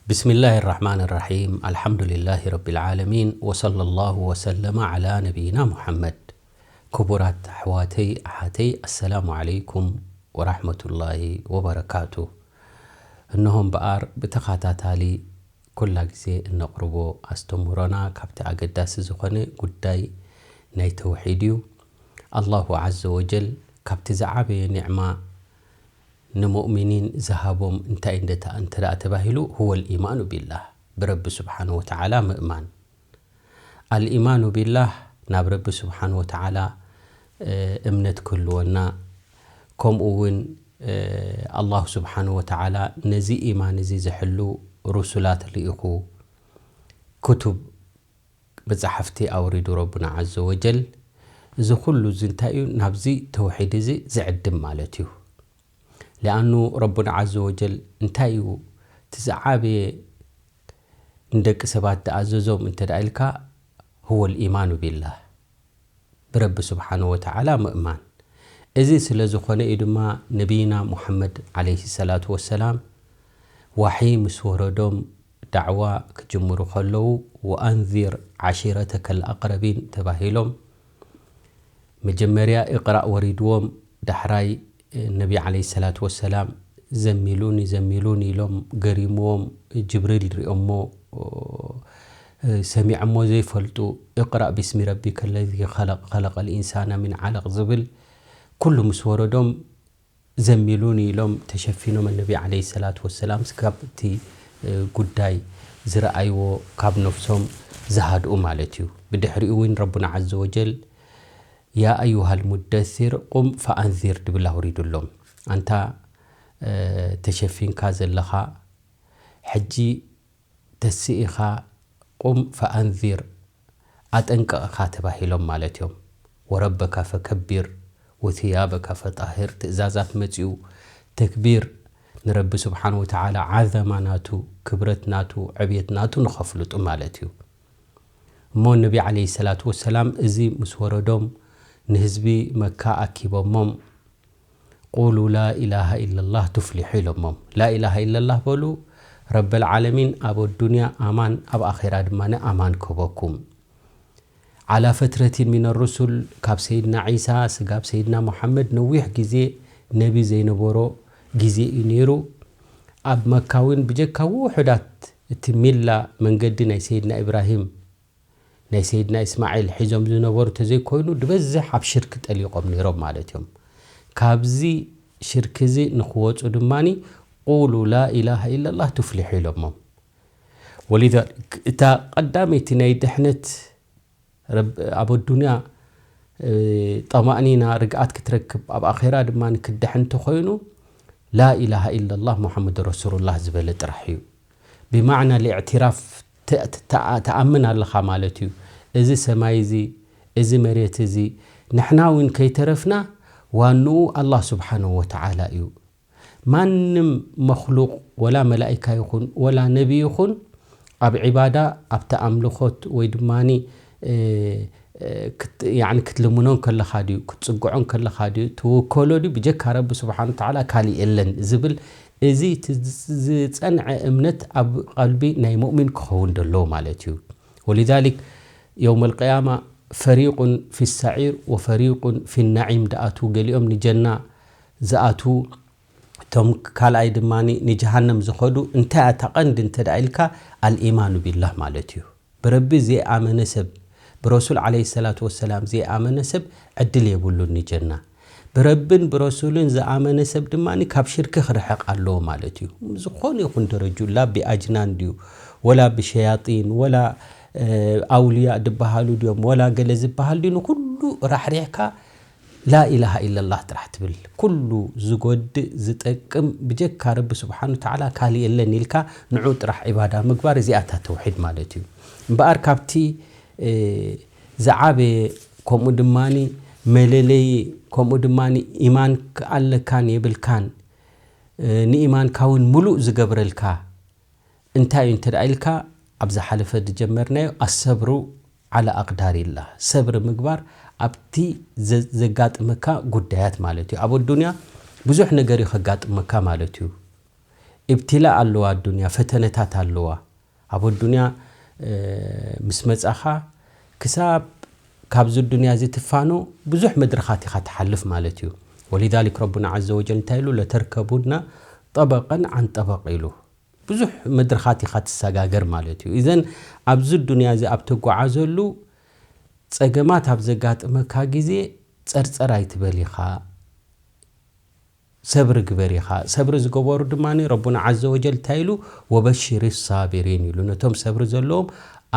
بسم الله الرحمن الرحيم. الحمد لله رب العالمين. وصلى الله وسلم على نبينا محمد. ክቡራት ኣሕዋተይ ኣሓተይ፣ ኣሰላሙ ዓለይኩም ወራሕመቱላሂ ወበረካቱ። እነሆ እምበኣር ብተኸታታሊ ኩላ ግዜ እነቕርቦ ኣስተምህሮና ካብቲ ኣገዳሲ ዝኾነ ጉዳይ ናይ ተውሒድ እዩ። ኣላሁ ዓዘ ወጀል ካብቲ ዝዓበየ ኒዕማ ንሙእሚኒን ዝሃቦም እንታይ እንደታ-፣ እንተ ደኣ ተባሂሉ፣ ሁወል ኢማኑ ቢላህ፣ ብረቢ ስብሓነ ወተዓላ ምእማን። ኣልኢማኑ ቢላህ፣ ናብ ረቢ ስብሓነ ወተዓላ፣ እ፣ እምነት ክህልወና፣ ከምኡ እውን፣ እ፣ ኣላሁ ስብሓነ ወተዓላ ነዚ ኢማን እዚ ዝሕሉ ሩሱላት ልኢኹ፣ ክቱብ መጻሕፍቲ ኣውሪዱ ረቡና ዓዘ ወጀል። እዚ ኩሉ እዚ እንታይ እዩ? ናብዚ ተውሒድ እዚ ዝዕድም ማለት እዩ። ሊኣኑ ረቡና ዓዘ ወጀል እንታይ እዩ እቲ ዝዓበየ ንደቂ ሰባት ዝኣዘዞም እንተ ደኣ ኢልካ፣ ሁወል ኢማኑ ቢላህ፣ ብረቢ ስብሓነ ወተዓላ ምእማን። እዚ ስለ ዝኾነ እዩ ድማ ነቢይና ሙሓመድ ዓለይሂ ሰላቱ ወሰላም ዋሒ ምስ ወረዶም ዳዕዋ ክጅምሩ ከለዉ፣ ወኣንዚር ዓሺረተከል ኣቅረቢን ተባሂሎም። መጀመርያ ኢቕራእ ወሪድዎም፣ ዳሕራይ ነቢ ዓለይሂ ሰላቱ ወሰላም ዘሚሉኒ፣ ዘሚሉኒ ኢሎም ገሪምዎም፣ ጅብሪል ሪኦሞ፣ ሰሚዖሞ ዘይፈልጡ፣ እቅራእ ቢስሚ ረቢከ ለዚ ኸለቅ፣ ኸለቀል ኢንሳነ ሚን ዓለቅ ዝብል ኩሉ ምስ ወረዶም፣ ዘሚሉኒ ኢሎም ተሸፊኖም፣ ነቢ ዓለይሂ ሰላቱ ወሰላም ስጋብ እቲ፣ እ፣ ጉዳይ ዝረኣይዎ ካብ ነፍሶም ዝሃድኡ ማለት እዩ። ብድሕሪኡ እውን ረቡና ዓዘ ወጀል፣ ያ ኣዩሃል ሙደሲር ቁም ፈኣንዚር ድብል ኣውሪዱሎም። ኣንታ፣ እ፣ ተሸፊንካ ዘለኻ፣ ሕጂ ተስኢኻ ቁም ፈኣንዚር፣ ኣጠንቅቕኻ ተባሂሎም ማለት እዮም። ወረበካ ፈከቢር ወትያበካ ፈጣሂር፣ ትእዛዛት መጺኡ፣ ተክቢር ንረቢ ስብሓን ወተዓላ፣ ዓዘማ ናቱ፣ ክብረት ናቱ፣ ዕብየት ናቱ ንኸፍልጡ ማለት እዩ። እሞ ነቢ ዓለይሂ ሰላቱ ወሰላም እዚ ምስ ወረዶም፣ ንህዝቢ መካ ኣኪቦሞም፣ ቁሉ ላ ኢላሃ ኢለላህ ቱፍሊሑ ኢሎሞም። ላ ኢላሃ ኢለላህ በሉ፣ ረበል ዓለሚን ኣብ ኣዱንያ ኣማን፣ ኣብ ኣኼራ ድማ ኣማን ክህበኩም። ዓላ ፈትረቲን ሚነ ሩሱል፣ ካብ ሰይድና ዒሳ ስጋብ ሰይድና ሙሓመድ ነዊሕ ግዜ ነቢ ዘይነበሮ ግዜ እዩ ነይሩ። ኣብ መካ እውን ብጀካ ውሑዳት እቲ ሚላ መንገዲ ናይ ሰይድና ኢብራሂም ናይ ሰይድና እስማዒል ሒዞም ዝነበሩ ተዘይኮይኑ፣ ዝበዝሕ ኣብ ሽርክ ጠሊቖም ነይሮም ማለት እዮም። ካብዚ ሽርክ እዚ ንኽወፁ ድማኒ፣ ቁሉ ላ ኢላሃ ኢለላህ ቱፍሊሑ ኢሎሞም። ወሊዛሊክ፣ እታ ቀዳመይቲ ናይ ድሕነት ረብ-፣ ኣብ ኣዱንያ፣ እ፣ ጠማእኒና ርግኣት ክትረክብ፣ ኣብ ኣኼራ ድማ ክትድሕን እንተኾይኑ፣ ላ ኢላሃ ኢለላህ ሙሓመድ ረሱሉላህ ዝበለ ጥራሕ እዩ። ብማዕና ልእዕትራፍ ተ-፣ ተ-፣ ተኣ-፣ ተኣምን ኣለኻ ማለት እዩ። እዚ ሰማይ እዚ፣ እዚ መሬት እዚ፣ ንሕና እውን ከይተረፍና ዋንኡ ኣላህ ስብሓንሁ ወተዓላ እዩ። ማንም መኽሉቕ፣ ወላ መላኢካ ይኹን፣ ወላ ነቢ ይኹን፣ ኣብ ዒባዳ፣ ኣብቲ ኣምልኾት ወይ ድማኒ፣ እ፣ እ፣ ክት-፣ ያዕኒ ክትልምኖ እንከለኻ ድዩ፣ ክትጽግዖ እንከለኻ ድዩ፣ ትውከሎ ድዩ፣ ብጀካ ረቢ ስብሓን ወተዓላ ካሊእ የለን ዝብል፣ እዚ እቲ ዝ-፣ ዝጸንዐ እምነት ኣብ ቀልቢ ናይ ሙእሚን ክኸውን ደለዎ ማለት እዩ። ወሊዛሊክ፣ የውመል ቅያማ፣ ፈሪቁን ፊ ሰዒር ወፈሪቁን ፊ ናዒም ድኣትዉ፣ ገሊኦም ንጀና ዝኣትዉ፣ እቶም ካልኣይ ድማ ንጀሃነም ዝኸዱ። እንታይ እታ ቀንዲ እንተ ደኣ ኢልካ፣ ኣልኢማኑ ቢላህ ማለት እዩ። ብረቢ ዘይኣመነ ሰብ፣ ብረሱል ዓለይሂ ሰላቱ ወሰላም ዘይኣመነ ሰብ ዕድል የብሉን ንጀና። ብረብን ብረሱልን ዝኣመነ ሰብ ድማ ካብ ሽርክ ክርሕቕ ኣለዎ ማለት እዩ። ዝኾነ ይኹን ደረጁ፣ ላ ብኣጅናን ድዩ፣ ወላ ብሸያጢን፣ ወላ፣ እ፣ ኣውልያ ድበሃሉ ድዮም፣ ወላ ገለ ዝበሃል ድዩ፣ ንኹሉ ራሕሪሕካ ላኢላሃ ኢለላህ ጥራሕ ትብል። ኩሉ ዝጎድእ ዝጠቅም ብጀካ ረቢ ስብሓን ወተዓላ ካልእ የለን ኢልካ ንዑ ጥራሕ ዒባዳ ምግባር፣ እዚኣታ ተውሒድ ማለት እዩ። እምበኣር ካብቲ፣ እ፣ ዝዓበየ፣ ከምኡ ድማኒ መለለዪ፣ ከምኡ ድማኒ ኢማን ኣለካን የብልካን፣ እ፣ ንኢማንካ እውን ምሉእ ዝገብረልካ እንታይ እዩ እንተ ደኣ ኢልካ፣ ኣብ ዝሓለፈ ዝጀመርናዮ ኣሰብሩ ዓላ ኣቅዳሪላህ፣ ሰብሪ ምግባር ኣብቲ ዘ-፣ ዘጋጥመካ ጉዳያት ማለት እዩ። ኣብ ኣዱንያ ብዙሕ ነገር እዩ ከጋጥመካ ማለት እዩ። ኢብትላእ ኣለዋ ኣዱንያ፣ ፈተነታት ኣለዋ። ኣብ ኣዱንያ ምስ መጻኻ ክሳብ ካብዚ ኣዱንያ እዚ ትፋኖ ብዙሕ መድረኻት ኢኻ ትሓልፍ ማለት እዩ። ወሊዛሊክ ረቡና ዓዘ ወጀል እንታይ ኢሉ? ለተርከቡና ጠበቀን ዓን ጠበቅ ኢሉ። ብዙሕ መድረኻት ኢኻ ትሰጋገር ማለት እዩ። እዘን ኣብዚ ኣዱንያ እዚ ኣብ ትጓዓዘሉ ጸገማት ኣብ ዘጋጥመካ ግዜ ጸርጸር ኣይትበል ኢኻ። ሰብሪ ግበር ኢኻ። ሰብሪ ዝገበሩ ድማ ረቡና ዓዘ ወጀል እንታይ ኢሉ? ወበሽሪ ሳቢሪን ኢሉ። ነቶም ሰብሪ ዘለዎም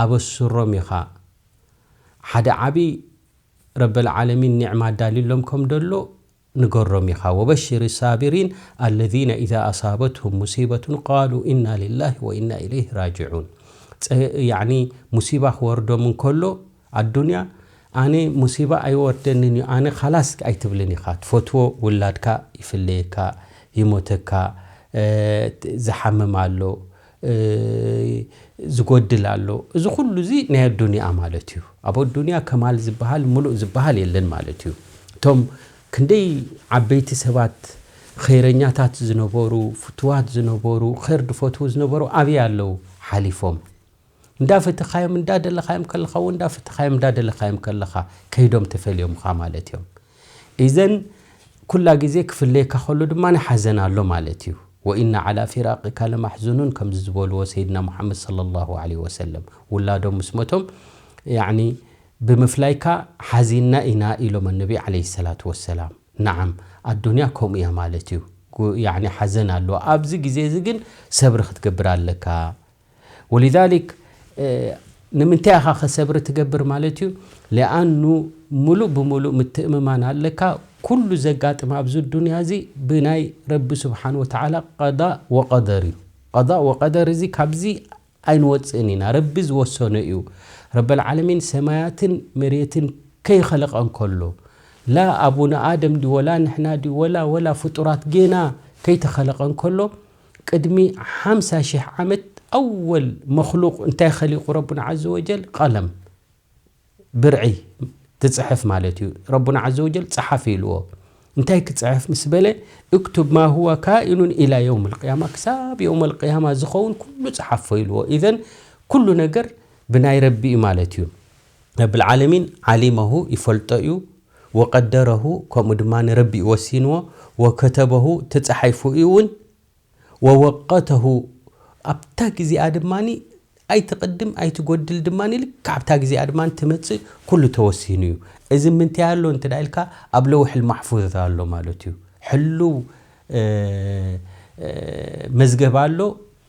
ኣበስሮም ኢኻ። ሓደ ዓቢ ረበል ዓለሚን ኒዕማ ዳልሎም ከም ደሎ ንገሮም ኢኻ። ወበሽሪ ሳቢሪን ኣለዚነ ኢዛ ኣሳበትሁም ሙሲበቱን ቃሉ ኢና ሊላሂ ወኢና ኢለይሂ ራጅዑን። ጸ-፣ ያዕኒ ሙሲባ ክወርዶም እንከሎ ኣዱንያ ኣነ ሙሲባ ኣይወርደንን እዩ፣ ኣነ ኻላስ ኣይትብልን ኢኻ። ትፈትዎ ውላድካ ይፍለየካ፣ ይሞተካ፣ እ፣ ዝሓምም ኣሎ፣ እ፣ ዝጎድል ኣሎ። እዚ ኩሉ እዚ ናይ ኣዱንያ ማለት እዩ። ኣብ ኣዱንያ ከማል ዝበሃል፣ ምሉእ ዝበሃል የለን ማለት እዩ። እቶም ክንደይ ዓበይቲ ሰባት፣ ኸይረኛታት ዝነበሩ፣ ፍቱዋት ዝነበሩ፣ ኸይር ዝፈትዉ ዝነበሩ ኣበይ ኣለዉ ሓሊፎም? እንዳፈተኻዮም እንዳደለኻዮም ከለኻ እውን እንዳፈተኻዮም እንዳደለኻዮም ከለኻ ከይዶም ተፈልዮምኻ ማለት እዮም። ኢዘን ኩላ ግዜ ክፍለየካ ከሎ ድማ ሓዘን ኣሎ ማለት እዩ። ወኢና ዓላ ፊራቂካ ለማሕዙኑን ከምዚ ዝበልዎ ሰይድና ሙሓመድ ሰለላሁ ዐለይሂ ወሰለም፣ ውላዶም ምስ መቶም ያዕኒ ብምፍላይካ ሓዚንና ኢና ኢሎም ነቢ ዐለይሂ ሰላቱ ወሰላም። ነዓም ኣዱንያ ከምኡ እያ ማለት እዩ። ጉ-፣ ያዕኒ ሓዘን ኣለዋ። ኣብዚ ግዜ እዚ ግን ሰብሪ ክትገብር ኣለካ። ወሊዛሊክ፣ እ፣ ንምንታይ ኢኻ ኸሰብሪ ትገብር ማለት እዩ? ሊኣኑ ሙሉእ ብሙሉእ ምትእምማን ኣለካ። ኩሉ ዘጋጥም ኣብዚ ዱንያ እዚ ብናይ ረቢ ስብሓን ወተዓላ ቀዳእ ወቀደር እዩ። ቀዳእ ወቀደር እዚ ካብዚ ኣይንወፅእን ኢና። ረቢ ዝወሰኖ እዩ። ረበል ዓለሚን ሰማያትን መሬትን ከይኸለቐ እንከሎ፣ ላ ኣቡነ ኣደም ድዩ ወላ ንሕና ድዩ ወላ፣ ወላ ፍጡራት ጌና ከይተኸለቐ እንከሎ፣ ቅድሚ ሓምሳ ሺሕ ዓመት ኣወል መኽሉቕ እንታይ ኸሊቑ ረቡና ዓዘ ወጀል? ቀለም፣ ብርዒ ትጽሕፍ ማለት እዩ። ረቡና ዓዘ ወጀል ጸሓፍ ኢልዎ። እንታይ ክጽሕፍ ምስ በለ? እክቱብ ማ ሁወ ካኢኑን ኢላ የውም ልቅያማ፣ ክሳብ የውም ልቅያማ ዝኸውን ኩሉ ጸሓፎ ኢልዎ። ኢዘን ኩሉ ነገር ብናይ ረቢ እዩ ማለት እዩ። ረብል ዓለሚን ዓሊመሁ ይፈልጦ እዩ፣ ወቀደረሁ ከምኡ ድማ ንረቢ እዩ ወሲንዎ፣ ወከተበሁ ተጻሒፉ እዩ እውን፣ ወወቀተሁ ኣብታ ግዜኣ ድማ ኣይትቕድም ኣይትጎድል ድማ ልክዕ ኣብታ ግዜኣ ድማ ትመጽእ ኩሉ ተወሲኑ እዩ። እዚ ምንታይ ኣሎ እንተ ደኣ ኢልካ ኣብ ለውሕል ማሕፉዝ ኣሎ ማለት እዩ። ሕሉው፣ እ፣ እ፣ መዝገብ ኣሎ።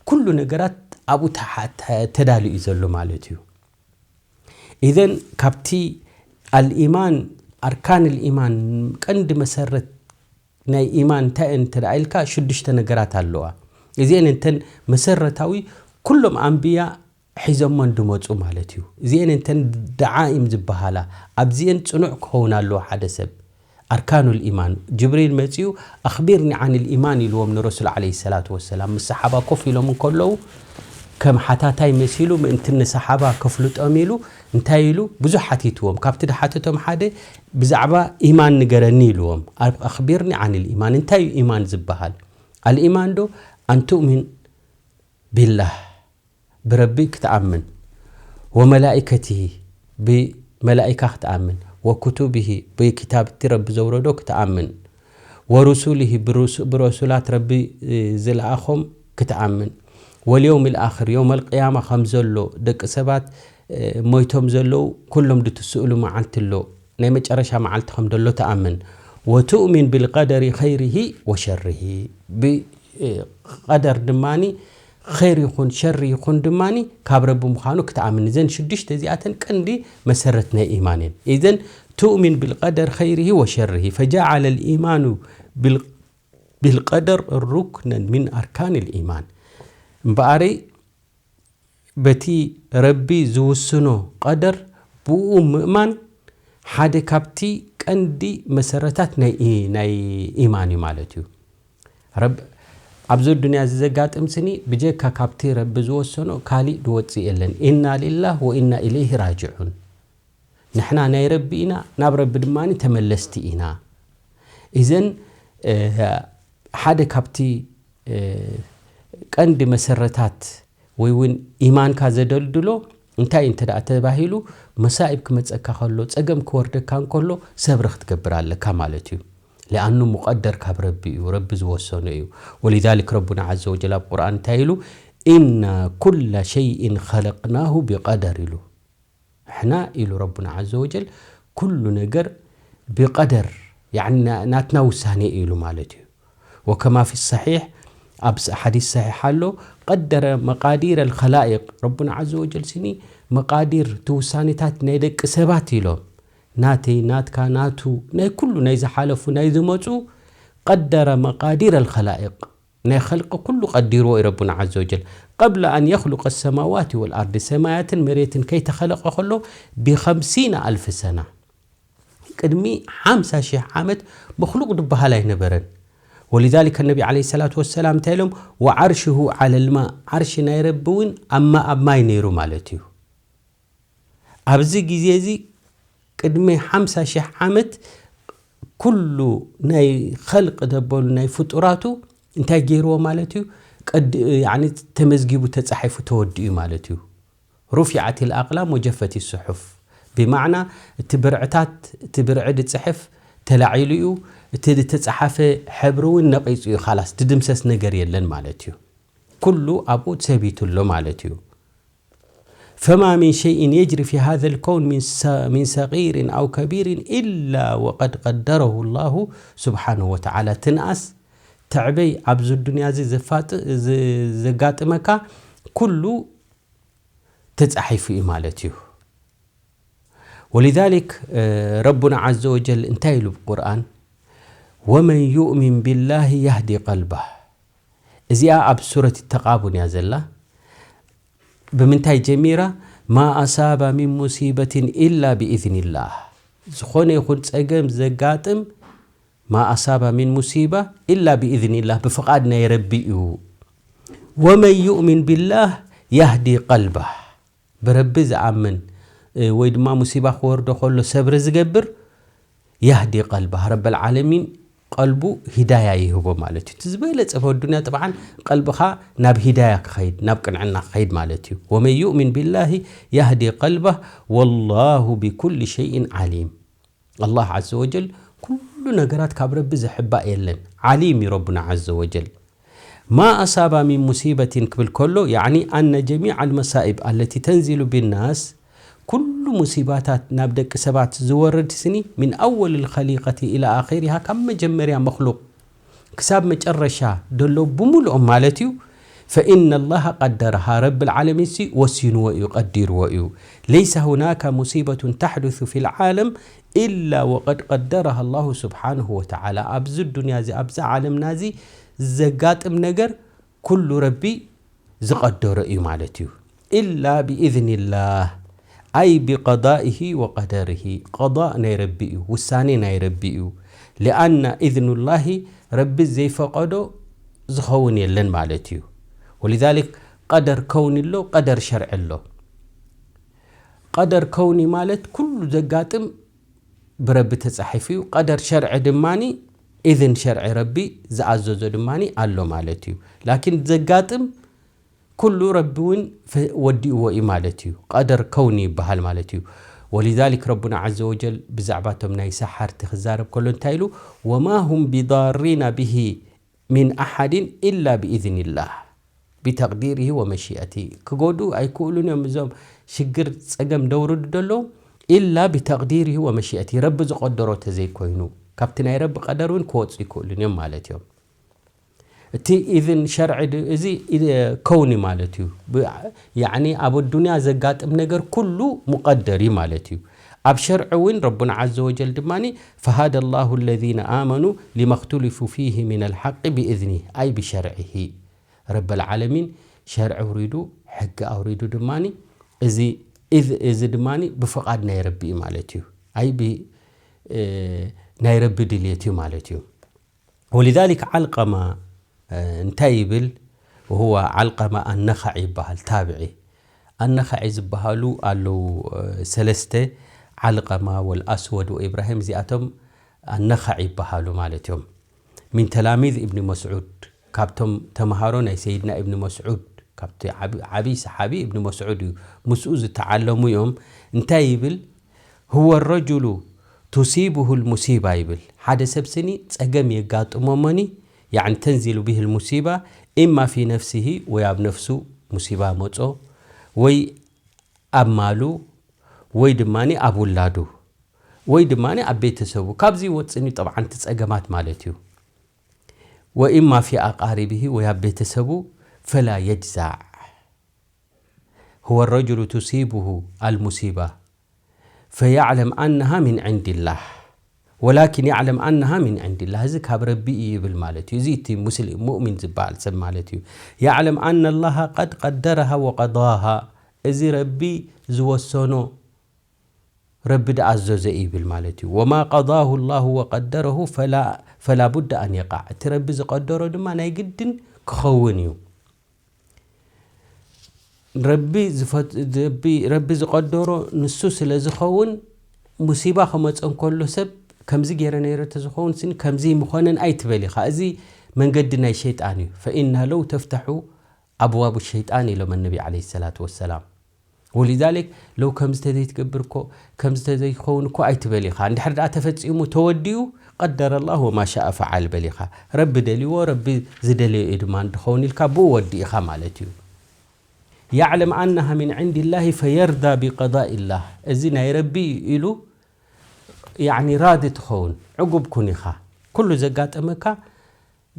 ኩሉ ነገራት ኣብኡ ተሓ-፣ ተ-፣ ተዳልዩ እዩ ዘሎ ማለት እዩ። ኢዘን ካብቲ ኣልኢማን፣ ኣርካን ኣልኢማን፣ ቀንዲ መሰረት ናይ ኢማን እንታይ እየን እንተ ደኣ ኢልካ ሽዱሽተ ነገራት ኣለዋ። እዚአን እንተን መሰረታዊ ኩሎም ኣንብያ ሒዞሞን ድመጹ ማለት እዩ። እዚአን እንተን ደዓኢም ዝበሃላ ኣብዚአን ጽኑዕ ክኸውን ኣለዎ ሓደ ሰብ። ኣርካኑል ኢማን። ጅብሪል መጺኡ ኣኽቢርኒ ዓንል ኢማን ኢልዎም ንረሱል ዓለይሂ ሰላቱ ወሰላም። ምስ ሰሓባ ኮፍ ኢሎም እንከለዉ ከም ሓታታይ መሲሉ ምእንቲ ንሰሓባ ከፍልጦም ኢሉ እንታይ ኢሉ ብዙሕ ሓቲትዎም። ካብቲ ድሓተቶም ሓደ ብዛዕባ ኢማን ንገረኒ ኢልዎም። ኣብ-፣ ኣኽቢርኒ ዓንል ኢማን። እንታይ እዩ ኢማን ዝበሃል? ኣልኢማን ዶ ኣን ትእሚን ቢላህ ብረቢ ክትኣምን፣ ወመላኢከቲሂ ብመላኢካ ክትኣምን፣ ወክቱቢሂ ብኪታብቲ ረቢ ዘውረዶ ክትኣምን፣ ወሩሱሊሂ ብሩሱ-፣ ብረሱላት ረቢ፣ እ፣ ዝለኣኾም ክትኣምን፣ ወልየውም ልኣኽር የውመል ቅያማ ከም ዘሎ ደቂ ሰባት፣ እ፣ ሞይቶም ዘለዉ ኩሎም ድትስእሉ መዓልቲ ኣሎ። ናይ መጨረሻ መዓልቲ ከም ደሎ ትኣምን። ወትእሚን ብልቀደሪ ኸይሪሂ ወሸሪሂ። ብ-፣ እ፣ ቀደር ድማኒ ኸይር ይኹን ሸር ይኹን ድማኒ ካብ ረቢ ምዃኑ ክትኣምን። እዘን ሽዱሽተ እዚኣተን ቀንዲ መሰረት ናይ ኢማን እየን። ኢዘን ትእሚን ብልቀደር ኸይሪሂ ወሸሪሂ። ፈጀዓለ ልኢማኑ ብል-፣ ብልቀደር ሩክነን ሚን ኣርካን ልኢማን። እምበኣረይ በቲ ረቢ ዝውስኖ ቀደር ብኡ ምእማን ሓደ ካብቲ ቀንዲ መሰረታት ናይ ኢ-፣ ናይ ኢማን እዩ ማለት እዩ። ረብ-፣ ኣብዚ ዱንያ እዚ ዘጋጥም ስኒ ብጀካ ካብቲ ረቢ ዝወሰኖ ካሊእ ዝወጽእ የለን። ኢና ሊላህ ወኢና ኢለይሂ ራጅዑን። ንሕና ናይ ረቢ ኢና፣ ናብ ረቢ ድማ ተመለስቲ ኢና። ኢዘን፣ እ፣ ሓደ ካብቲ፣ እ፣ ቀንዲ መሰረታት ወይ እውን ኢማንካ ዘደልድሎ እንታይ እንተ ደኣ ተባሂሉ፣ መሳኢብ ክመጸካ ከሎ፣ ጸገም ክወርደካ እንከሎ ሰብሪ ክትገብር ኣለካ ማለት እዩ። ሊኣኑ ሙቐደር ካብ ረቢ እዩ፣ ረቢ ዝወሰኖ እዩ። ወሊዛሊክ ረቡና ዓዘ ወጀል ኣብ ቁርኣን እንታይ ኢሉ? ኢና ኩለ ሸይእን ኸለቅናሁ ቢቐደር ኢሉ። ንሕና ኢሉ ረቡና ዓዘ ወጀል ኩሉ ነገር ብቐደር፣ ያዕኒ ና-፣ ናትና ውሳኔ ኢሉ ማለት እዩ። ወከማ ፊ ሰሒሕ፣ ኣብ ስ-፣ ሓዲስ ሰሒሕ ኣሎ፣ ቀደረ መቃዲር ኣልኸላኢቅ፣ ረቡና ዓዘ ወጀል ስኒ መቃዲር፣ እቲ ውሳኔታት ናይ ደቂ ሰባት ኢሎም፣ ናተይ፣ ናትካ፣ ናቱ፣ ናይ ኩሉ ናይ ዝሓለፉ ናይ ዝመጹ፣ ቀደረ መቃዲር ኣልኸላኢቅ፣ ናይ ኸልቂ ኩሉ ቀዲርዎ እዩ ረቡና ዓዘ ወጀል። ቀብለ ኣን የኽሉቀ ሰማዋት ወልኣርድ፣ ሰማያትን መሬትን ከይተኸለቐ ከሎ ብኸምሲና ኣልፍ ሰና፣ ቅድሚ ሓምሳ ሺሕ ዓመት መኽሉቕ ዝበሃል ኣይነበረን። ወሊዛሊከ ነቢ ዓለይሂ ሰላቱ ወሰላም እንታይ ኢሎም? ወዓርሽሁ ዓለል ማእ፣ ዓርሺ ናይ ረቢ እውን ኣብ ማ-፣ ኣብ ማይ ነይሩ ማለት እዩ። ኣብዚ ግዜ እዚ ቅድሚ ሓምሳ ሺሕ ዓመት ኩሉ ናይ ኸልቂ ዘበሉ ናይ ፍጡራቱ እንታይ ገይርዎ ማለት እዩ? ቀድ-፣ ያዕኒ ተመዝጊቡ፣ ተጻሒፉ፣ ተወዲኡ ማለት እዩ። ሩፊዓት ኣልኣቅላም ወጀፈት ስሑፍ፣ ብማዕና እቲ ብርዕታት፣ እቲ ብርዒ ዝጽሕፍ ተላዒሉ እዩ፣ እቲ ዝተጻሓፈ ሕብሪ እውን ነቒጹ እዩ፣ ኻላስ ድድምሰስ ነገር የለን ማለት እዩ። ኩሉ ኣብኡ ሰቢቱ ኣሎ ማለት እዩ። ፈማ ሚን ሸይእን የጅሪ ፊ ሃዘ ልከውን ሚን ሰ-፣ ሚን ሰጊርን ኣው ከቢርን ኢላ ወቀድ ቀደረሁ ላሁ ስብሓነሁ ወተዓላ። ትንኣስ ትዕበይ ኣብዚ ዱንያ እዚ ዘፋጥ-፣ ዝ-፣ ዘጋጥመካ ኩሉ ተጻሒፉ እዩ ማለት እዩ። ወሊዛሊክ፣ እ፣ ረቡና ዓዘ ወጀል እንታይ ኢሉ ብቁርኣን? ወመን ዩእሚን ቢላሂ ያህዲ ቀልባህ። እዚኣ ኣብ ሱረት ተቃቡን እያ ዘላ። ብምንታይ ጀሚራ? ማ ኣሳባ ሚን ሙሲበትን ኢላ ብኢዝኒላህ። ዝኾነ ይኹን ጸገም ዘጋጥም፣ ማ ኣሳባ ሚን ሙሲባ ኢላ ብኢዝኒላህ፣ ብፍቓድ ናይ ረቢ እዩ። ወመን ዩእሚን ቢላህ ያህዲ ቀልባህ። ብረቢ ዝኣምን፣ እ፣ ወይ ድማ ሙሲባ ክወርዶ ከሎ ሰብሪ ዝገብር፣ ያህዲ ቀልባህ፣ ረበል ዓለሚን ቀልቡ ሂዳያ ይህቦ ማለት እዩ። እቲ ዝበለጸ ኣብ ኣዱንያ ጥብዓን ቀልብኻ ናብ ሂዳያ ክኸይድ፣ ናብ ቅንዕና ክኸይድ ማለት እዩ። ወመን ዩእሚን ቢላሂ ያህዲ ቀልባህ ወላሁ ቢኩሊ ሸይእን ዓሊም። ኣላህ ዓዘ ወጀል ኩሉ ነገራት ካብ ረቢ ዝሕባእ የለን። ዓሊም እዩ ረቡና ዓዘ ወጀል። ማ ኣሳባ ሚን ሙሲበትን ክብል ከሎ፣ ያዕኒ ኣነ ጀሚዕ ኣልመሳኢብ ኣለቲ ተንዚሉ ቢናስ፣ ኩሉ ሙሲባታት ናብ ደቂ ሰባት ዝወርድ ስኒ፣ ሚን ኣወል ልኸሊቀቲ ኢላ ኣኺሪሃ፣ ካብ መጀመርያ መኽሉቅ ክሳብ መጨረሻ ደሎ ብምልኦም ማለት እዩ። ፈኢነ ላሃ ቀደረሃ፣ ረብል ዓለሚን ሲ ወሲንዎ እዩ፣ ቀዲርዎ እዩ። ለይሰ ሁናከ ሙሲበቱን ተሕዱሱ ፊል ዓለም ኢላ ወቀድ ቀደረሃ ላሁ ስብሓነሁ ወተዓላ። ኣብዚ ዱንያ እዚ፣ ኣብዚ ዓለምና እዚ ዘጋጥም ነገር ኩሉ ረቢ ዝቐደሮ እዩ ማለት እዩ። ኢላ ብኢዝኒላህ፣ ኣይ ብቀዳኢሂ ወቀደሪሂ። ቀዳእ ናይ ረቢ እዩ፣ ውሳኔ ናይ ረቢ እዩ። ሊኣና ኢዝኑላሂ፣ ረቢ ዘይፈቐዶ ዝኸውን የለን ማለት እዩ። ወሊዛሊክ ቀደር ከውኒ ኣሎ፣ ቀደር ሸርዒ ኣሎ። ቀደር ከውኒ ማለት ኩሉ ዘጋጥም ብረቢ ተጻሒፉ እዩ። ቀደር ሸርዒ ድማኒ፣ ኢዝን ሸርዒ ረቢ ዝኣዘዞ ድማኒ ኣሎ ማለት እዩ። ላኪን ዘጋጥም ኩሉ ረቢ እውን ፈ-፣ ወዲእዎ እዩ ማለት እዩ። ቀደር ከውኒ ይበሃል ማለት እዩ። ወሊዛሊክ ረቡና ዓዘ ወጀል ብዛዕባ እቶም ናይ ሰሓርቲ ክዛረብ ከሎ እንታይ ኢሉ? ወማ ሁም ቢዳሪና ብሂ ሚን ኣሓድን ኢላ ብኢዝኒላህ፣ ቢተቅዲሪሂ ወመሺአቲ። ክጎድኡ ኣይክእሉን እዮም እዞም ሽግር ጸገም ደውርዱ ደለዉ፣ ኢላ ቢተቅዲሪሂ ወመሺአቲ፣ ረቢ ዝቐደሮ ተዘይኮይኑ፣ ካብቲ ናይ ረቢ ቀደር እውን ክወጹ ይክእሉን እዮም ማለት እዮም። እቲ ኢዝን ሸርዒ ድ-፣ እዚ ኢ-፣ ከውኒ ማለት እዩ። ብ-፣ ያዕኒ ኣብ ኣዱንያ ዘጋጥም ነገር ኩሉ ሙቐደር እዩ ማለት እዩ። ኣብ ሸርዒ እውን ረቡና ዓዘ ወጀል ድማኒ፣ ፈሃደ ላሁ ለዚነ ኣመኑ ሊመኽቱሊፉ ፊሂ ሚነል ሓቂ ብኢዝኒህ፣ ኣይ ብሸርዒሂ። ረበል ዓለሚን ሸርዒ ኣውሪዱ፣ ሕጊ ኣውሪዱ ድማኒ፣ እዚ፣ እዚ፣ እዚ ድማኒ ብፍቓድ ናይ ረቢ እዩ ማለት እዩ። ኣይ ብ-፣ እ፣ ናይ ረቢ ድልየት እዩ ማለት እዩ። ወሊዛሊክ ዓልቀማ፣ እ፣ እንታይ ይብል? ወሁወ ዓልቀማ ኣነኸዒ ይበሃል፣ ታብዒ። ኣነኸዒ ዝበሃሉ ኣለዉ፣ እ፣ ሰለስተ፣ ዓልቀማ ወልኣስወድ ወኢብራሂም፣ እዚኣቶም ኣነኸዒ ይበሃሉ ማለት እዮም። ሚን ተላሚዝ ኢብኒ መስዑድ፣ ካብቶም ተምሃሮ ናይ ሰይድና እብኒ መስዑድ፣ ካብቲ ዓቢ ሰሓቢ እብኒ መስዑድ እዩ። ምስኡ ዝተዓለሙ እዮም። እንታይ ይብል? هو الرجل تصيبه المصيبة ይብል። ሓደ ሰብ ስኒ ጸገም የጋጥሞ እሞኒ፣ يعني تنزل به المصيبة إما في نفسه ወይ ኣብ ነፍሱ ሙሲባ መጾ ወይ ኣብ ማሉ ወይ ድማ ኣብ ውላዱ ወይ ድማ ኣብ ቤተሰቡ ካብዚ ወፅኒ ጠብዓንቲ ጸገማት ማለት እዩ وإما في أقاربه ወይ ኣብ ቤተሰቡ فلا يجزع هو الرجل تصيبه المصيبة فيعلم أنها من عند الله ولكن يعلم أنها من عند الله እዚ ካብ ረቢ እዩ ይብል ማለት እዩ እዚ እቲ ሙስሊም ሙእሚን ዝበሃል ሰብ ማለት እዩ يعلم أن الله قد قدرها وقضاها እዚ ረቢ ዝወሰኖ ረቢ ዝኣዘዘ እዩ ይብል ማለት እዩ وما قضاه الله وقدره فلا فلا بد أن يقع እቲ ረቢ ዝቀደሮ ድማ ናይ ግድን ክኸውን እዩ ረቢ ዝፈት- ረቢ- ረቢ ዝቀደሮ ንሱ ስለ ዝኸውን ሙሲባ ክመፀ እንከሎ ሰብ ከምዚ ገይረ ነይረ ተዝኸውን ስኒ ከምዚ ምኾነን ኣይትበል ኢኻ እዚ መንገዲ ናይ ሸይጣን እዩ فإنها لو تفتح أبواب الشيطان ኢሎም النبي عليه الصلاة والسلام ولذلك لو ከምዚ ተዘይትገብር እኮ ከምዚ ተዘይኸውን እኮ ኣይትበል ኢኻ እንድሕር ደኣ ተፈፂሙ ተወዲኡ قدر الله وما شاء فعل በል ኢኻ ረቢ ደልዎ ረቢ ዝደለዮ እዩ ድማ እንድኸውን ኢልካ ብኡ ወዲ ኢኻ ማለት እዩ يعلم أنها من عند الله فيرضى بقضاء الله እዚ ናይ ረቢ እዩ ኢሉ يعني راضي ትኸውን ዕጉብ ኩን ኢኻ ኩሉ ዘጋጠመካ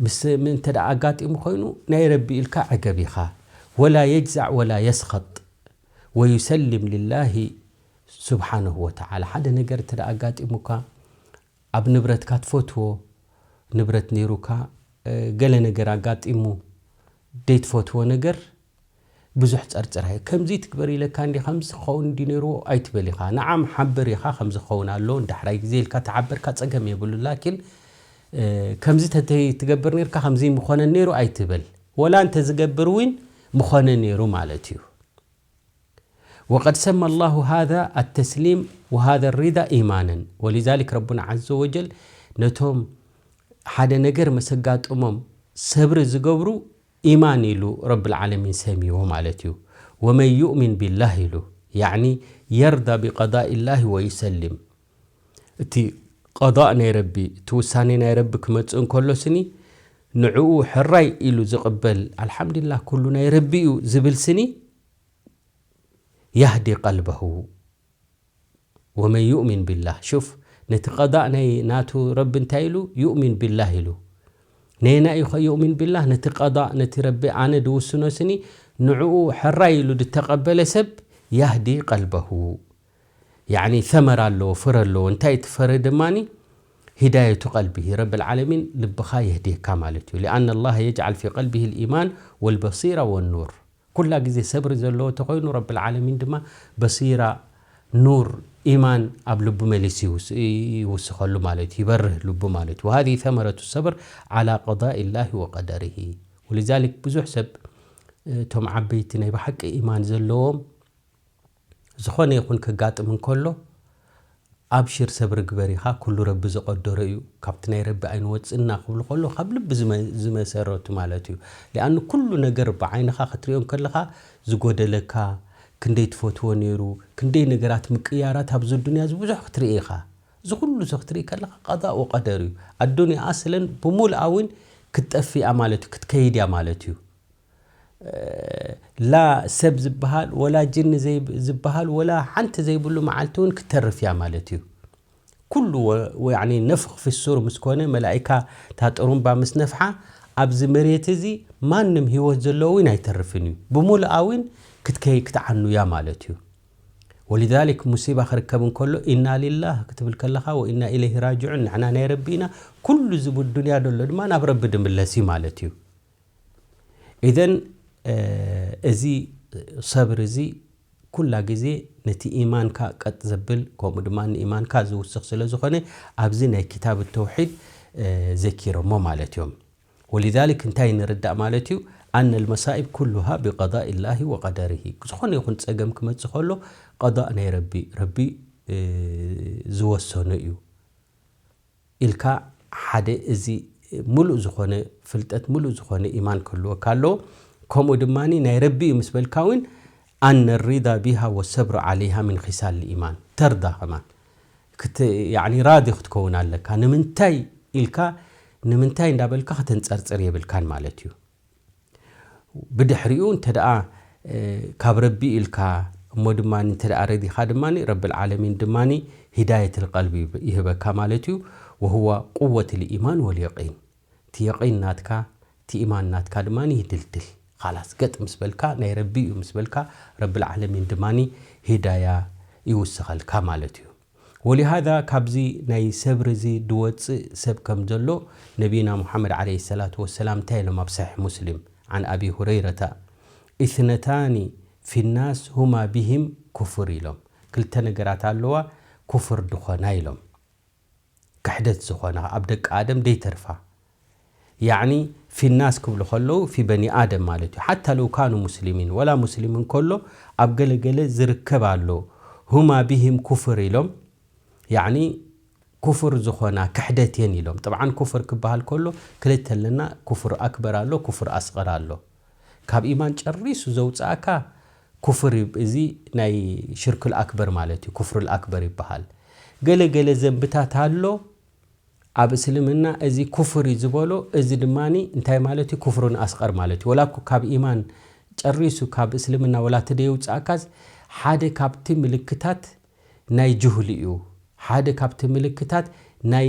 ምስ እንተ ደኣ ኣጋጢሙ ኮይኑ ናይ ረቢ ኢልካ ዕገብ ኢኻ ولا يجزع ولا يسخط ويسلم لله سبحانه وتعالى ሓደ ነገር እንተ ደኣ ኣጋጢሙካ ኣብ ንብረትካ ትፈትዎ ንብረት ነይሩካ ገለ ነገር ኣጋጢሙ ደይትፈትዎ ነገር ብዙሕ ጸርጽር ኣይ ከምዚ ትግበር ኢለካ እንዲ ከምዚ ክኸውን እንዲ ነይርዎ ኣይትበል ኢኻ ንዓም ሓብር ኢኻ ከምዚ ክኸውን ኣሎ እንዳሕራይ ግዜ ኢልካ ተሓበርካ ጸገም የብሉ ላኪን ከምዚ ተተይ ትገብር ነርካ ከምዚ ምኾነ ነይሩ ኣይትበል ወላ እንተ ዝገብር እውን ምኾነ ነይሩ ማለት እዩ وقد سمى الله هذا التسليم وهذا الرضا إيمانا ولذلك ربنا عز وجل ነቶም ሓደ ነገር መሰጋጥሞም ሰብሪ ዝገብሩ ኢማን ኢሉ ረብል ዓለሚን ሰሚዎ ማለት እዩ ومن يؤمن بالله ኢሉ يعني يرضى بقضاء الله ويسلم እቲ ቀضاء ናይ ረቢ እቲ ውሳኔ ናይ ረቢ ክመጽእ እንከሎ ስኒ ንዕኡ ሕራይ ኢሉ ዝቕበል ኣልሓምዱሊላህ ኩሉ ናይ ረቢ እዩ ዝብል ስኒ يهدي قلبه ومن يؤمن بالله شوف ነቲ ቀضاء ናይ ናቱ ረቢ እንታይ ኢሉ يؤمن بالله ኢሉ ነየና እዩ يؤمن بالله ነቲ ቀضاء ነቲ ረቢ ኣነ ድውስኖ ስኒ ንዕኡ ሕራይ ኢሉ ድተቐበለ ሰብ يهدي قلبه يعني ثمر ኣለዎ ፍረ ኣለዎ እንታይ እቲ ፍረ ድማ هداية قلبه رب العالمين ልብኻ يهديካ ማለት እዩ لأن الله يجعل في قلبه الإيمان والبصيرة والنور ኩላ ግዜ ሰብሪ ዘለዎ ተኮይኑ ረብል ዓለሚን ድማ በሲራ ኑር ኢማን ኣብ ልቡ መሊሱ ይውስኸሉ ማለት ይበርህ ልቡ ማለት وهذه ثمرة الصبر على قضاء الله وقدره ولذلك ብዙሕ ሰብ እቶም ዓበይቲ ናይ ብሓቂ ኢማን ዘለዎም ዝኾነ ይኹን ከጋጥም እንከሎ ኣብሽር ሰብ ርግበር ኢኻ ኩሉ ረቢ ዝቐደሮ እዩ ካብቲ ናይ ረቢ ኣይንወፅእና ክብሉ ከሎ ካብ ልቢ ዝመሰረቱ ማለት እዩ ሊኣኑ ኩሉ ነገር ብዓይንኻ ክትሪኦ እንከለኻ ዝጎደለካ ክንደይ ትፈትዎ ነይሩ ክንደይ ነገራት ምቅያራት ኣብዚ ዱንያ እዚ ብዙሕ ክትርኢ ኢኻ እዚ ኩሉ እዚ ክትርኢ ከለኻ ቀዳ ወቀደር እዩ ኣዱንያ ኣስለን ብሙልኣ እውን ክትጠፊኣ ማለት እዩ ክትከይድ እያ ማለት እዩ ላ ሰብ ዝበሃል ወላ ጅኒ ዝበሃል ወላ ሓንቲ ዘይብሉ መዓልቲ እውን ክተርፍ እያ ማለት እዩ ኩሉ ነፍኽ ፊሱር ምስ ኮነ መላኢካ እታ ጥሩምባ ምስ ነፍሓ ኣብዚ መሬት እዚ ማንም ህይወት ዘለዎ እውን ኣይተርፍን እዩ ብምሉኣ እውን ክትከይ ክትዓኑ እያ ማለት እዩ ወሊዛሊክ ሙሲባ ክርከብ እንከሎ ኢና ሊላህ ክትብል ከለኻ ወኢና ኢለይህ ራጅዑን ንሕና ናይ ረቢ ኢና ኩሉ ዝብል ዱንያ ደሎ ድማ ናብ ረቢ ድምለስ እዩ ማለት እዩ ኢዘን እዚ ሰብር እዚ ኩላ ግዜ ነቲ ኢማንካ ቀጥ ዘብል ከምኡ ድማ ንኢማንካ ዝውስኽ ስለ ዝኾነ ኣብዚ ናይ ክታብ ተውሒድ ዘኪሮሞ ማለት እዮም ወሊዛሊክ እንታይ ንርዳእ ማለት እዩ ኣነ ልመሳኢብ ኩሉሃ ብቀዳኢ ላሂ ወቀደርሂ ዝኾነ ይኹን ፀገም ክመፅእ ከሎ ቀዳእ ናይ ረቢ ረቢ ዝወሰኖ እዩ ኢልካ ሓደ እዚ ሙሉእ ዝኾነ ፍልጠት፣ ሙሉእ ዝኾነ ኢማን ክህልወካ ኣለዎ። ከምኡ ድማ ናይ ረቢ እዩ ምስ በልካ እውን፣ ኣነ ሪዳ ቢሃ ወሰብሩ ዓለይሃ ምን ኺሳል ኢማን ተርዳ። ከማን ክት-፣ ያዕኒ ራዲ ክትከውን ኣለካ። ንምንታይ ኢልካ፣ ንምንታይ እንዳበልካ ከተንጸርጽር የብልካን ማለት እዩ። ብድሕሪኡ እንተ ደኣ፣ እ፣ ካብ ረቢ ኢልካ እሞ ድማ እንተ ደኣ ረዲኻ ድማ ረብል ዓለሚን ድማ ሂዳየት ልቀልቢ ይህበካ ማለት እዩ። ወሁዋ ቁወት ልኢማን ወልየቂን። እቲ የቂን ናትካ፣ እቲ ኢማን ናትካ ድማ ይድልድል። ኻላስ ገጥ ምስ በልካ፣ ናይ ረቢ እዩ ምስ በልካ፣ ረብል ዓለሚን ድማ ሂዳያ ይውስኸልካ ማለት እዩ። ወሊሃዛ ካብዚ ናይ ሰብሪ እዚ ድወፅእ ሰብ ከም ዘሎ ነቢና ሙሓመድ ዓለይሂ ሰላቱ ወሰላም እንታይ ኢሎም ኣብ ሰሒሕ ሙስሊም፣ ዓን ኣቢ ሁረይረታ፣ ኢስነታኒ ፊናስ ሁማ ቢሂም ኩፍር ኢሎም። ክልተ ነገራት ኣለዋ ኩፍር ድኾና ኢሎም። ክሕደት ዝኾና ኣብ ደቂ ኣደም ደይተርፋ። ያዕኒ ፊናስ ክብሉ ከለዉ ፊ በኒ ኣደም ማለት እዩ። ሓታ ለው ካኑ ሙስሊሚን ወላ ሙስሊም እንከሎ ኣብ ገለ ገለ ዝርከብ ኣሎ። ሁማ ቢሂም ኩፍር ኢሎም፣ ያዕኒ ኩፍር ዝኾና ክሕደት እየን ኢሎም። ጥብዓን ኩፍር ክበሃል ከሎ ክልተ ኣለና፣ ኩፍር ኣክበር ኣሎ፣ ኩፍር ኣስቐር ኣሎ። ካብ ኢማን ጨሪሱ ዘውፅኣካ ኩፍር ይብ-፣ እዚ ናይ ሽርክል ኣክበር ማለት እዩ። ኩፍርል ኣክበር ይበሃል። ገለ ገለ ዘንብታት ኣሎ ኣብ እስልምና፣ እዚ ኩፍር እዩ ዝበሎ፣ እዚ ድማ እንታይ ማለት እዩ? ኩፍርን ኣስቐር ማለት እዩ። ወላ እኮ ካብ ኢማን ጨሪሱ ካብ እስልምና ወላ እቲ ደየውፅኣካስ፣ ሓደ ካብቲ ምልክታት ናይ ጅሁል እዩ። ሓደ ካብቲ ምልክታት ናይ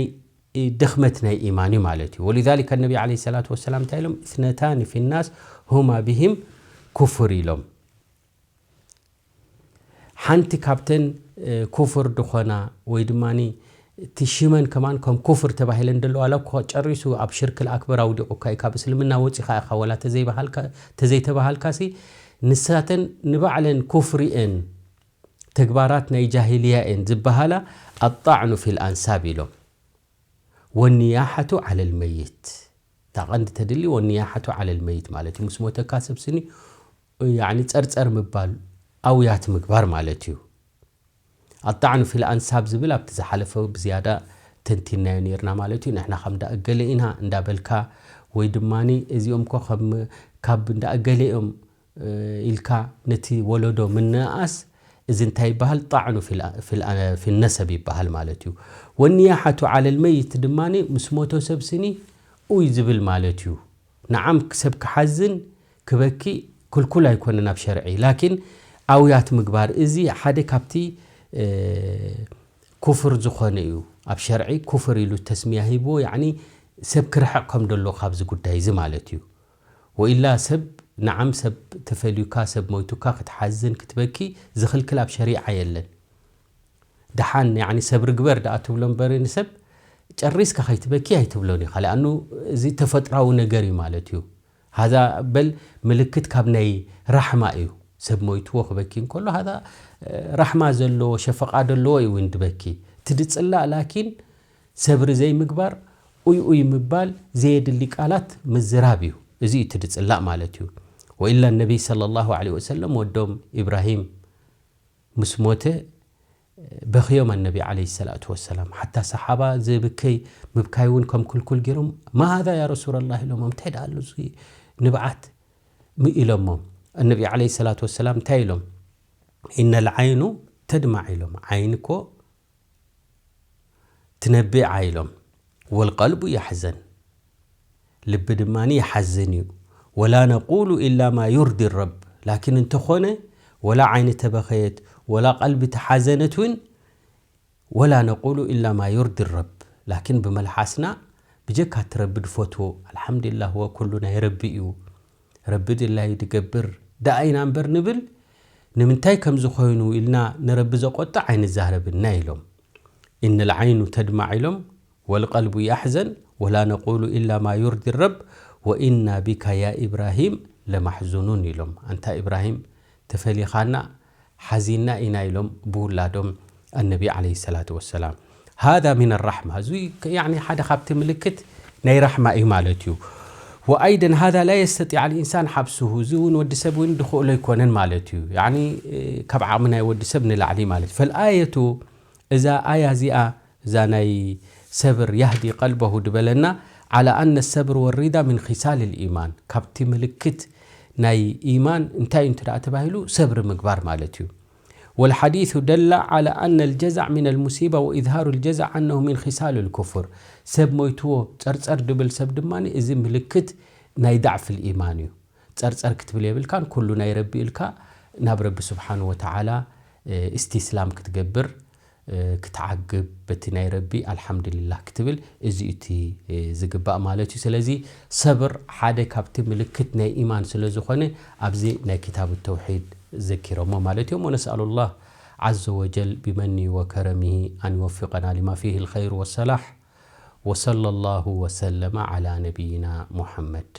ድኽመት ናይ ኢማን እዩ ማለት እዩ። ወሊዛሊከ ነቢ ዓለይሂ ሰላቱ ወሰላም እንታይ ኢሎም? እትነታኒ ፊናስ ሁማ ቢሂም ኩፍር ኢሎም። ሓንቲ ካብተን፣ እ፣ ኩፍር ድኾና ወይ ድማ እቲ ሽመን ከማን ከም ኩፍር ተባሂለን ደለዋ፣ ዋላ እኮ ጨሪሱ ኣብ ሽርክል ኣክበር ኣውዲቑካ እዩ፣ ካብ እስልምና ወፂኻ ኢኻ፣ ወላ ተዘይበሃልካ-፣ ተዘይተባሃልካሲ፣ ንሳተን ንባዕለን ኩፍር እየን፣ ተግባራት ናይ ጃሂልያ እየን ዝበሃላ፣ ኣጣዕኑ ፊል ኣንሳብ ኢሎም። ወኒያሓቱ ዓለል መይት። እታ ቀንዲ ተድሊ ወኒያሓቱ ዓለል መይት ማለት እዩ። ምስ ሞተካ ሰብ ስኒ፣ ያዕኒ ጸርጸር ምባል፣ ኣውያት ምግባር ማለት እዩ። ኣጣዕኑ ፊል ኣንሳብ ዝብል ኣብቲ ዝሓለፈ ብዝያዳ ተንቲናዮ ነይርና ማለት እዩ። ንሕና ከም እንዳ እገለ ኢና እንዳበልካ ወይ ድማኒ እዚኦም ኮ ከም ካብ እንዳ እገለ እዮም ኢልካ ነቲ ወለዶ ምንእኣስ፣ እዚ እንታይ ይበሃል? ጣዕኑ ፊል-፣ ፊል-፣ ፊነሰብ ይበሃል ማለት እዩ። ወኒያሓቱ ዓለል መይት ድማ ምስ ሞቶ ሰብ ስኒ ኡይ ዝብል ማለት እዩ። ንዓም ሰብ ክሓዝን ክበኪ ክልኩል ኣይኮነን ኣብ ሸርዒ። ላኪን ኣውያት ምግባር፣ እዚ ሓደ ካብቲ፣ እ፣ ኩፍር ዝኾነ እዩ። ኣብ ሸርዒ ኩፍር ኢሉ ተስሚያ ሂብዎ፣ ያዕኒ ሰብ ክርሕቕ ከም ደሎ ካብዚ ጉዳይ እዚ ማለት እዩ። ወኢላ ሰብ፣ ንዓም ሰብ ተፈልዩካ፣ ሰብ ሞይቱካ ክትሓዝን ክትበኪ ዝኽልክል ኣብ ሸሪዓ የለን። ደሓን፣ ያዕኒ ሰብ ርግበር ደኣ ትብሎ እምበር ንሰብ ጨሪስካ ከይትበኪ ኣይትብሎን ኢኻ። ለኣኑ እዚ ተፈጥራዊ ነገር እዩ ማለት እዩ። ሃዛ በል ምልክት ካብ ናይ ራሕማ እዩ። ሰብ ሞይትዎ ክበኪ እንከሎ፣ ሃዛ፣ እ፣ ራሕማ ዘለዎ፣ ሸፈቃ ዘለዎ እዩ እውን ድበኪ። እቲ ድጽላእ ላኪን ሰብሪ ዘይምግባር፣ ኡይ ኡይ ምባል፣ ዘየድሊ ቃላት ምዝራብ እዩ። እዚ እዩ እቲ ድጽላእ ማለት እዩ። ወኢላ ነቢይ ሰለላሁ ዐለይሂ ወሰለም ወዶም ኢብራሂም ምስ ሞተ በኽዮም ኣነቢ ዐለይሂ ሰላቱ ወሰላም። ሓታ ሰሓባ ዘብከይ ምብካይ እውን ከም ክልኩል ገይሮም፣ "ማ ሃዛ ያ ረሱለላህ?" ኢሎሞም፣ "እንታይ ደኣ ኣሎ እዚ ንብዓት?" ም-፣ ኢሎሞም። ኣነቢ ዐለይሂ ሰላቱ ወሰላም እንታይ ኢሎም? "ኢነል ዓይኑ ተድማዕ" ኢሎም። ዓይኒ እኮ ትነብዕ ኢሎም። "ወልቀልቡ የሕዘን፣ ልቢ ድማ ይሓዝን እዩ። ወላ ነቁሉ ኢላ ማ ዩርዲ ረብ፣ ላኪን እንተኾነ ወላ ዓይኒ ተበኸየት፣ ወላ ቀልቢ ተሓዘነት እውን፣ ወላ ነቁሉ ኢላ ማ ዩርዲ ረብ፣ ላኪን ብመልሓስና ብጀካ እቲ ረቢ ድፈትዎ፣ ኣልሓምዱሊላህ፣ ወኩሉ ናይ ረቢ እዩ፣ ረቢ ድላዩ ድገብር ደኣ ኢና እምበር ንብል፣ ንምንታይ ከምዚ ኮይኑ ኢልና ንረቢ ዘቆጥዕ ኣይንዛረብን ኢና" ኢሎም። "ኢነል ዓይኑ ተድማዕ" ኢሎም፣ "ወልቀልቡ ያሕዘን፣ ወላ ነቁሉ ኢላ ማ ዩርዲ ረብ፣ ወኢና ቢካ ያ ኢብራሂም ለማሕዙኑን" ኢሎም። ኣንታ ኢብራሂም፣ ተፈሊኻና፣ ሓዚና ኢና ኢሎም ብውላዶም ኣነቢ ዐለይሂ ሰላቱ ወሰላም። ሃዛ ሚን ራሕማ፣ እዚ ያዕኒ ሓደ ካብቲ ምልክት ናይ ራሕማ እዩ ማለት እዩ። ወኣይደን ሃዛ ላ የስተጢዕ ኣልኢንሳን ሓብስሁ፣ እዚ እውን ወዲ ሰብ እውን ድኽእሎ ኣይኮነን ማለት እዩ። ያዕኒ፣ እ፣ ካብ ዓቕሚ ናይ ወዲ ሰብ ንላዕሊ ማለት እዩ። ፈልኣየቱ፣ እዛ ኣያ እዚኣ፣ እዛ ናይ ሰብር ያህዲ ቀልበሁ ድበለና፣ على أن الصبر والرضا من خصال الإيمان، ካብቲ ምልክት ናይ ኢማን እንታይ እዩ እንተ ደኣ ተባሂሉ፣ ሰብሪ ምግባር ማለት እዩ። والحديث دل على أن الجزع من المصيبة وإظهار الجزع أنه من خصال الكفر። ሰብ ሞይትዎ ጸርጸር ድብል ሰብ ድማ እዚ ምልክት ናይ ضعف الإيمان እዩ። ጸርጸር ክትብል የብልካን፣ ኩሉ ናይ ረቢ ኢልካ ናብ ረቢ ስብሓን ወተዓላ እስትስላም ክትገብር፣ ክትዓግብ፣ በቲ ናይ ረቢ ኣልሓምዱሊላህ ክትብል፣ እዚ እቲ ዝግባእ ማለት እዩ። ስለዚ ሰብር ሓደ ካብቲ ምልክት ናይ ኢማን ስለ ዝኾነ ኣብዚ ናይ ክታብ ተውሒድ ዘኪሮሞ ማለት እዮም። ونسأل الله عز وجل بمنه وكرمه أن يوفقنا لما فيه الخير والصلاح. وصلى الله وسلم على نبينا محمد.